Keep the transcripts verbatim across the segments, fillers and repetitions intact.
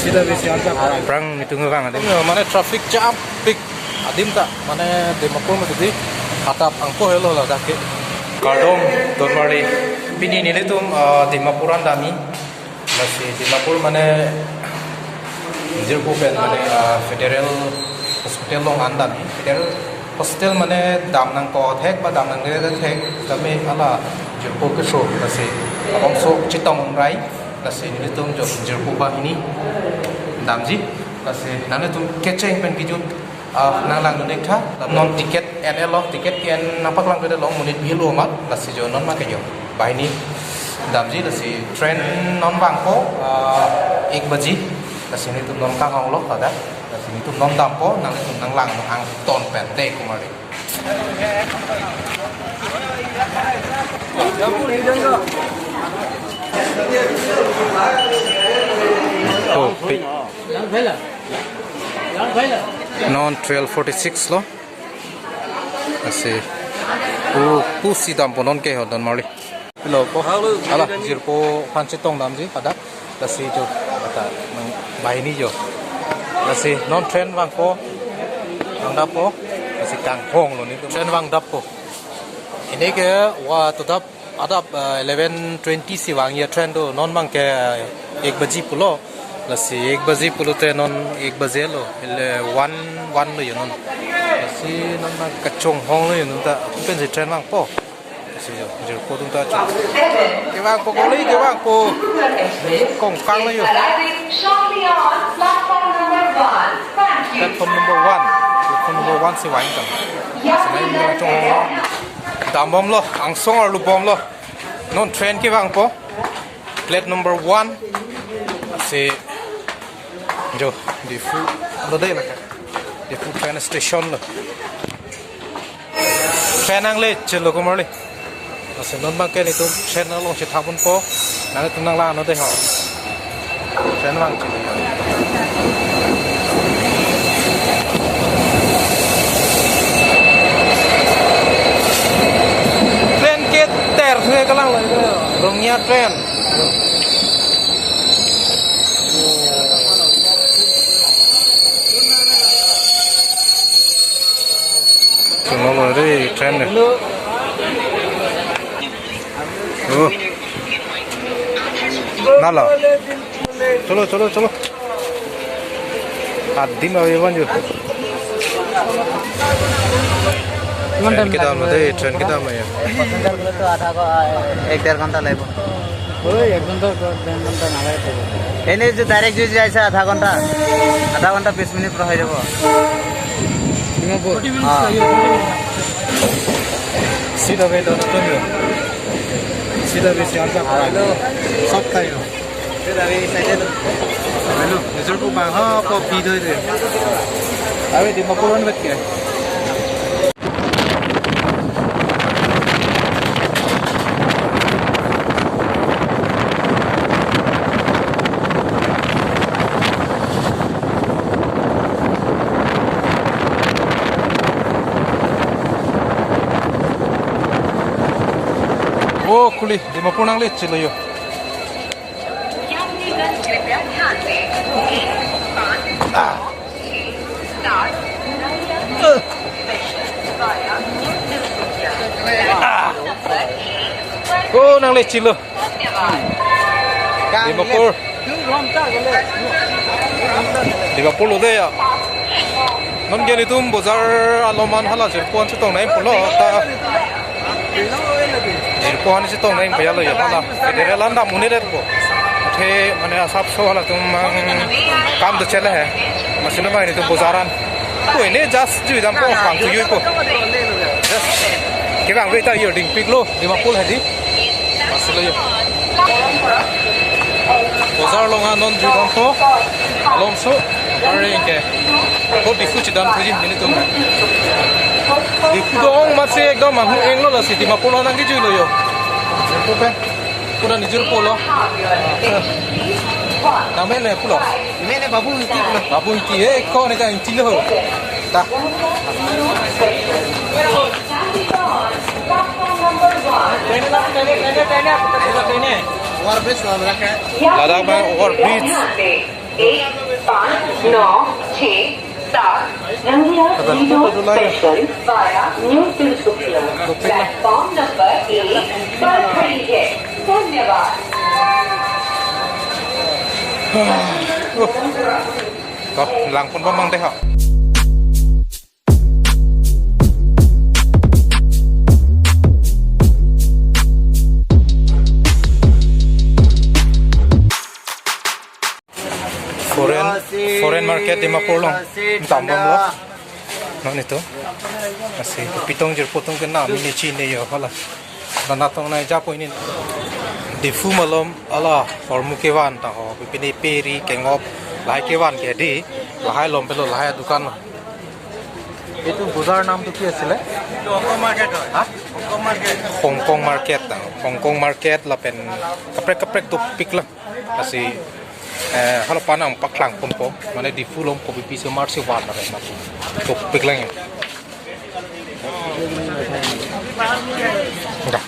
Prang nitum vang adim. Mane traffic jam pik adim ta, mane Dimapur mati di hatap angko helo ladak ke. Kardom, Donmarli. Pini nelitum, ah, Dimapur an damji. Lasi Dimapur mane jirpo pen mane, ah, Federal Hospital along an damji. Federal Hospital mane dam nangkok thek ba dam nangkok thek, tame hala jirpo keso, lasi abangso chetong rai, lasi nelitum jo jirpo banghini damji, lasi nanglitum kecheng pen kejut, ah, nanglangdun ik tha. Non ticket en-e lo, ticket en nangpaklang pede long monit bihilo mat, lasi jo non ma ke jo banghini damji, lasi train non vangpo, ah, ek baji, lasi nelitum non kanghong lo pada. Lasi nelitum non dampo, nanglitum nanglang angton pen de kumari. Oh, pi- Non twelve forty-six lo. Lasi pu, pusi dampo non ke ho Donmarli. Pilo po. Hala jirpo aphan chetong damji pada. Lasi jo, kata nang banghini jo. Lasi non train vangpo, vangdappo, lasi kanghong lo nelitum. Train vangdappo. Pini ke wa to dap adap, eh, eleven twenty si vangji train do, non abang ke, eh, ek baji pulo. Lasi ek baji pulote non ek baji lo, ele one, one lo jo non. Lasi non ma kachonghong lo jo non ta, pensi train vangpo. Lasi jo, jirpo atum ta chok. Kevangpo kali, kevangpo. Kongkang lo jo. Platform number one. Platform number one si vang tang. Lasi nai kachonghong lo. Dambomlo, angsong arlubomlo. Non train kevangpo. Plate number one. Lasi jo, Diphu lo de lake. Diphu train station lo. Train nangle chelo kumari. Lasi non abang ke nelitum train along si thapdunpo. Nanglitum nanglang non de ho. Train vang chelo. Train ke ter thue kalang lo. Rongnia train. Chelo lo re train ne. Oh. Nalo. Chelo, chelo, chelo. Adim avi vanju. Train kedam lo de, train kedam lo ya. Passenger gulo to adha gho-, ek der ghonta lagbo. Oi, ek ghonta, der ghonta na lagbo. Ene jo direct jo jaise adha ghonta. Adha ghonta bis minit pura hoi jabo. Dimapur. Ha. Seat available to jo. Seat available. Hello. Sob khai lo. Hello, nijor ko bang ha ko pi doi de. Abe Dimapur an vet ke. O kuli, Dimapur nangle chelo jo. Ah. Oh, nangle chelo. Dimapur. Dimapur lo de ya. Non ke nelitum bojar along an hala jirpo an chetong nangji pulo ta. Jirpo an chetong nangji pu ya lo ya hala. Federal an dam un-edet po. Athe mane asapso halatum mang kam do chele he. Masino mai nelitum bojar an. Ko ene just jui dampo, pangthu juipo. Just kevang ve ta yo dingpiklo, Dimapur hadi. Masilo yo. Bojar along an non jui dampo. Alomso. Are ke. Ko Diphu chedam thuji nelitum. Diphu do-ong amatsi ekdom manghu englo lasi Dimapur lo nangkejuilo yo. Ko pen. Ko da nijor pulo. Name ne pulo. Name ne Babu Ingti pulo. Babu Ingti, eh, ko ne ka Ingti lo. Ta. Over bridge lo, over bridge. Ladak ma over bridge. एक पाँच नौ छः सात Rangia ludo special via new Tinsukia platform number एक पर खड़ी है। धन्यवाद। Langpon pamang deh ha. Foreign, foreign market Dimapur along. Dambomlo. Non itu. Lasi pitong jirpo atum ke na mini chini yo hala. Nana tong nai japo ini. Diphu malom ala hormu kevan ta ho. Pipini peri kengop lahai kevan ke di. Lahai lom pelo lahai dukan. Itu bazar nam tu ki asile? Hongkong market. Ha? Hongkong market. Hongkong market ta. Hongkong market lapen kaprek kaprek dopik la. Lasi, eh, halapu nangpaklang ponpo, mane Diphu along kopi piso mar si van na re ma. Dopik lang ya. Enggak.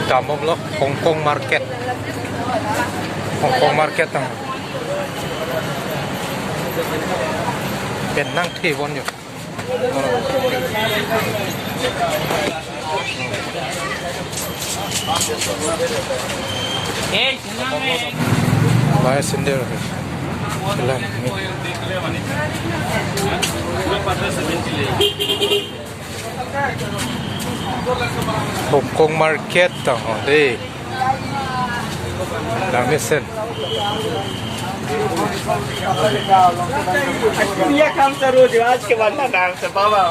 Dambomlo Hongkong market. Hongkong market tang. Pen nangthe bon yo. Lai sender. Lai. Hongkong market ta ho de. Damesen. आज दुनिया काम से रोज आज के बनना नाम से बाबा।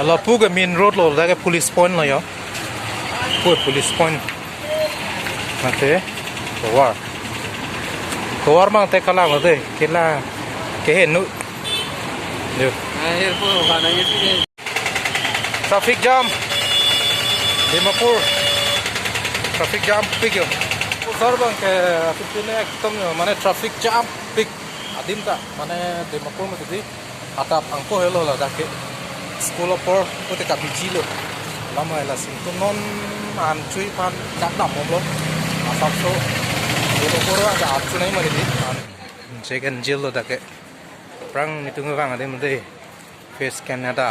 Lapu ke main road lo, dak ke police point lo yo. Pu police point. Mate, Kowar. Kowar mang te kalang lo de, kela, kehenu. Yo. Akhir po, mana ya sih? Traffic jam. Dimapur. Traffic jam pik yo. Bazar abang ke, atum pine ekdom yo, mane traffic jam pik. Adim ta, mane Dimapur mati di. Atap angko helo ladak ke. School apor pute kabiji lo. Lama hela sim tu non an chui pan dak dambomlo. Asap so. Dimapur ada an chui nai mati di. An. Jack and Jill lo dak ke. Prang nitung vang adim de. Face Canada.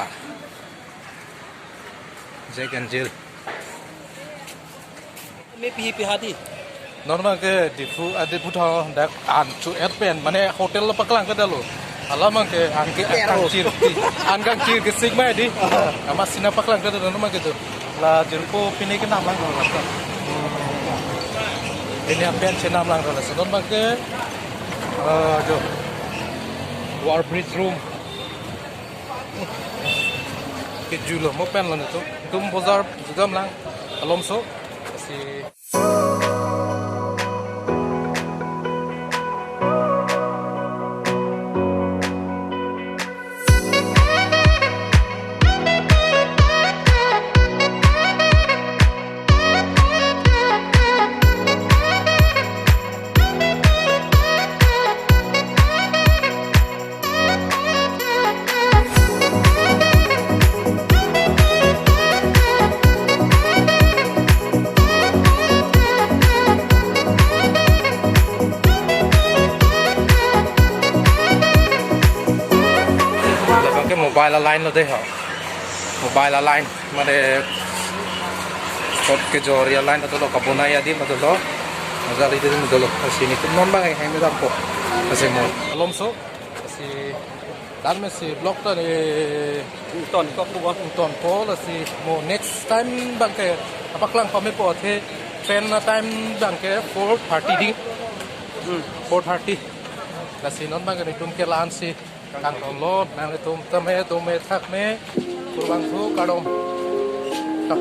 Jack and Jill. Me pihi piha di. Non abang ke Diphu, ah, Diphu tha dak an chu et pen, mane hotel lo paklang ke dalo. Alam abang ke an ke kangchir ti. An kangchir ke sik mai di. Amat si nangpaklang ke dalo non abang ke tu. La jirpo pine ke nam lang dalo. Pine pen si nam lang dalo. Non abang ke, eh, jo. War Bridge Room. Ke julo mo pen lo netum. Dum bazar judam lang. Alomso. Si Labang ke mobile a-line lo de ho. Mobile a-line, mane kot kejor a-line ta dolo, kabonai adim ta dolo. Ajali adim ta dolo. Lasi netum non abang hai me dampo. Lasi mo. Alomso. Lasi dan me si vlog ta ne ton kok bu ton po, lasi mo next time abang ke kapaklang pame po athe train a-time abang ke four thirty di. Hmm. Four thirty. Lasi non abang ke netum ke la-an si kangtonlo, nanglitum tame, tame thak me, kurvangthu kardom. Ta.